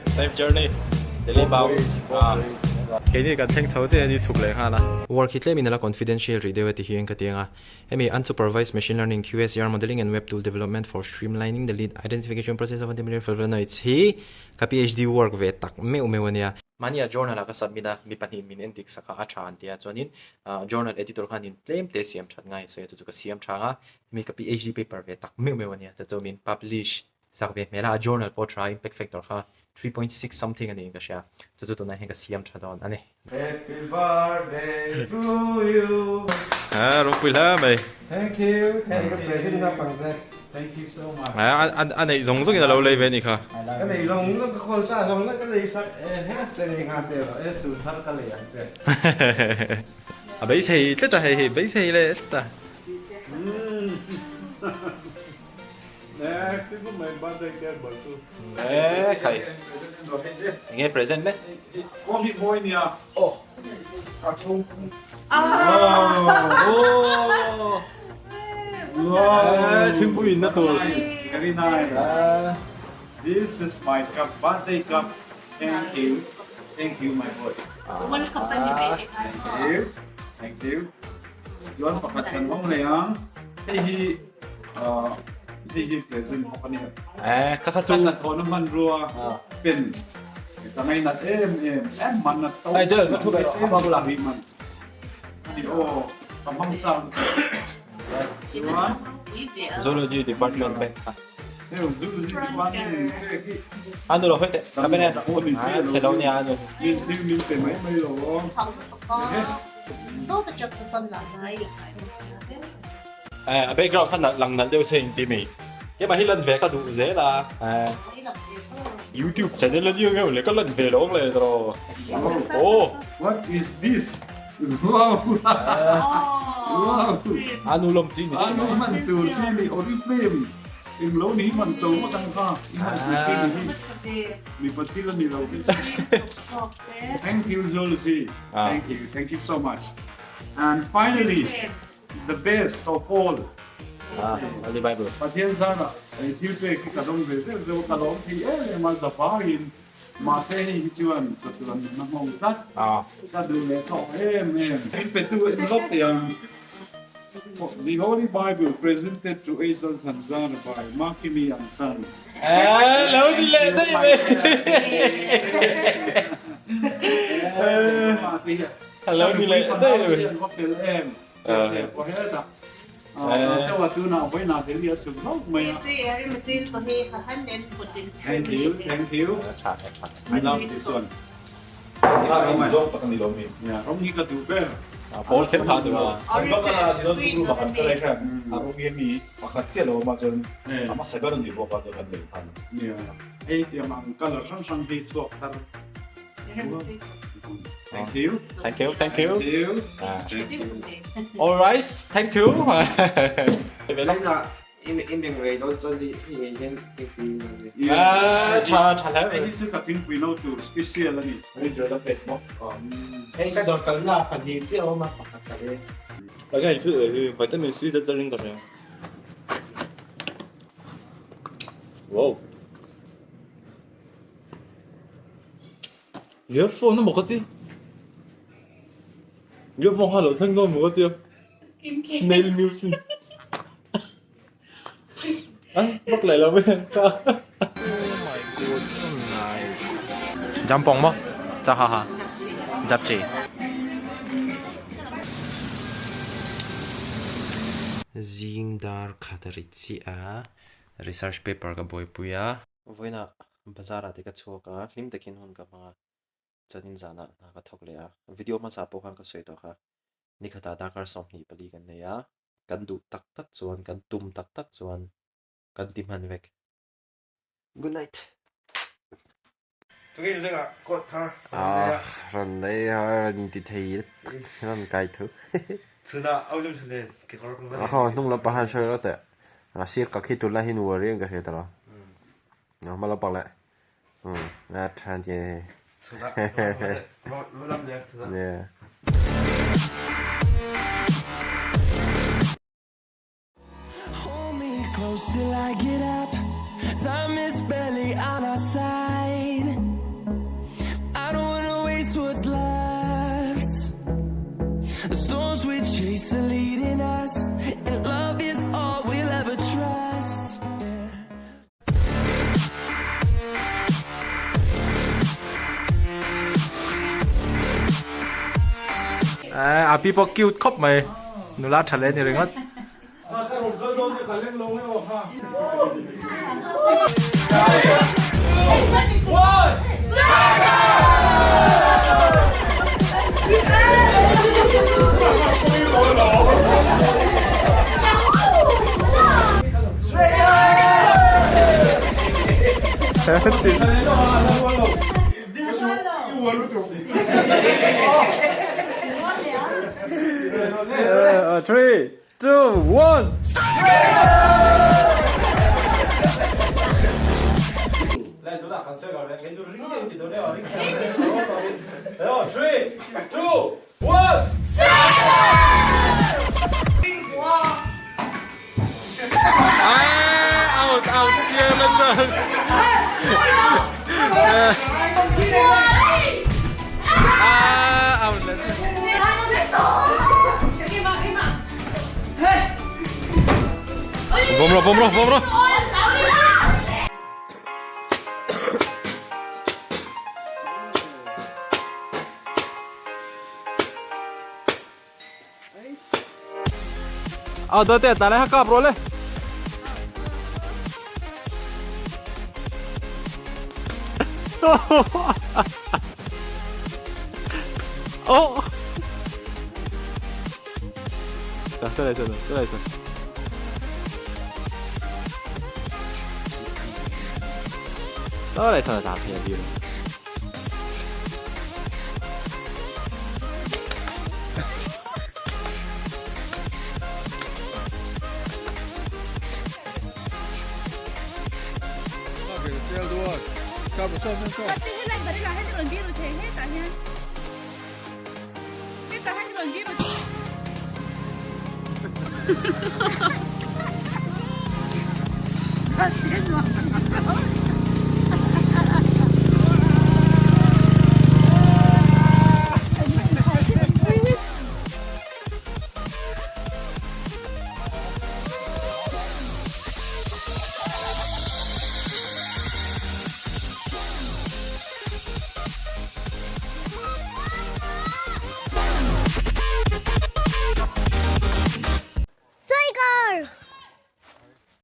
Safe journey. Delhi bound. Keini kan thleng chho chiah a ni chhuk leh nghal a. Work hi tlemin a la confidential rih deuh e ti hian ka ti ang a. Hemi unsupervised machine learning, QSAR modelling and web tool development for streamlining the lead identification process of antimillion flavonoids hi ka PhD work ve tak meuh meuh a nia. Mahni a journal ah ka submit a, mi pahnih min en dik sak a, a tha an ti a, chuanin journal editor khanin tlem te siam that ngai a sawi a, chu chu ka siam tha ang a, hemi ka PhD paper ve tak meuh meuh a nia, chu chu min publish sak ve hmel a, a journal pawh tha impact factor kha 3.6 something a niin ka hria, chu chu tunah hian ka siam tha dawn a ni. Happy birthday to you. Ha ropui hle mai. Thank you, thank you. Present na pang che. Thank you so much. A neih zawng zawng in a lo lei ve ni kha. Ka neih zawng zawng ka kawl sa zawng zawng ka lei sak e he che ni nga te ro e su thar ka lei ang che. A beisei tlat a hei hi beisei leh tlat a. E khai enge present le Coffee boy nia oh a chung oh thingpui in na tur very nice this is my cup birthday cup thank you thank you my boy thank you thank you chuan pakhat kan hawng leh ang hei hi Hei hi present bawk a ni. Eh, kha kha chu. Ka hnathawhna hmanrua pen ka ngainat em em em man a to. Ai jel ka thu ve a ba bula. Hi man. Ani aw ka hmang chang. Chuan Zoology department bank kha. Hei zoology department che khi. Anu lo hoi te. Ka bene. Che lo nia anu. Min thil min pe mai mai lo. Eh, a background kha nalh lang nalh deuh se inti mi. Keimah hi lan ve ka duh zel a. Eh, YouTube channel a nia ngeuh le ka lan ve lo ang le tawh. Oh. What is this? Wow. Wow. Anu lom chi ni. Anu man tur chi ni Oriflame. Eng lo ni man to ngawt ang kha. I man tur chi ni hi. Mi patil a ni lo. Thank you Zolzi. Thank you. Thank you so much. And finally The best of all. Ah, Holy Bible. Pathian zara ei thil pek hi ka dawng ve zeuh zeuh a, ka lawm thei em em a, zavangin mahse hei hi chuan chatuan nunna hmawng tlat ka duh leh tawh em em. Min petu en lawk teh ang. The Holy Bible presented to Aizal Thanzara by Makimi and Sons. Eh, lo ni leh daih mai. Lo ni leh daih mai. Thank you, thank you. I love this one. Rawng hi ka duh ber. Pawl kher phah duh a. Hei tiang ang colour hrang hrang hi chhuak thar. Thank you. Thank you, thank you. Thank you. Thank you. All right, thank you. Tha tha hle. Hei chu ka thingpui no tur special a ni. Hei ka dawr kalna pahnih chiah a awm a, pakhat ka leng. Again, vitamin C te telin ka hria. Wow. Earphone emaw ka ti Earphone kha lo thleng dawn emaw ka ti a Snail music A vak leh lo mai ang ka Oh my god so nice Jampong maw Cha ha ha Japchae Zing dar khat a ri chiah a research paper ka buaipui a. Vawiinah bazar ah te ka chhuak a, hlim takin hun ka hmang a, chuanin zanah hna ka thawk leh a, video hmasa pawh khan ka sawi tawh kha, nikhatah darkar 24 kan nei a, kan duh tak tak chuan, kan tum tak tak chuan kan ti hman vek. Good night. Ah, rawn nei a, rawn ti thei tak, rawn kai tho. A khaw hnung lampang han hruai rawh teh. A sir ka khi tunlai hi nuar riang ka hria ta lo. A hma lampang leh. Um, a than che. Yeah. A pi pawh cute khawp mai. Nula tha leh a ni ringawt. 3 2 1 3 2 1 Out out chiang a chuan out leh Bawm rawh bawm rawh bawm rawh Ờ tôi tiệt ta lại cọp rồi đấy. Ô. 再来一次，再来一次。再来一次，打偏了。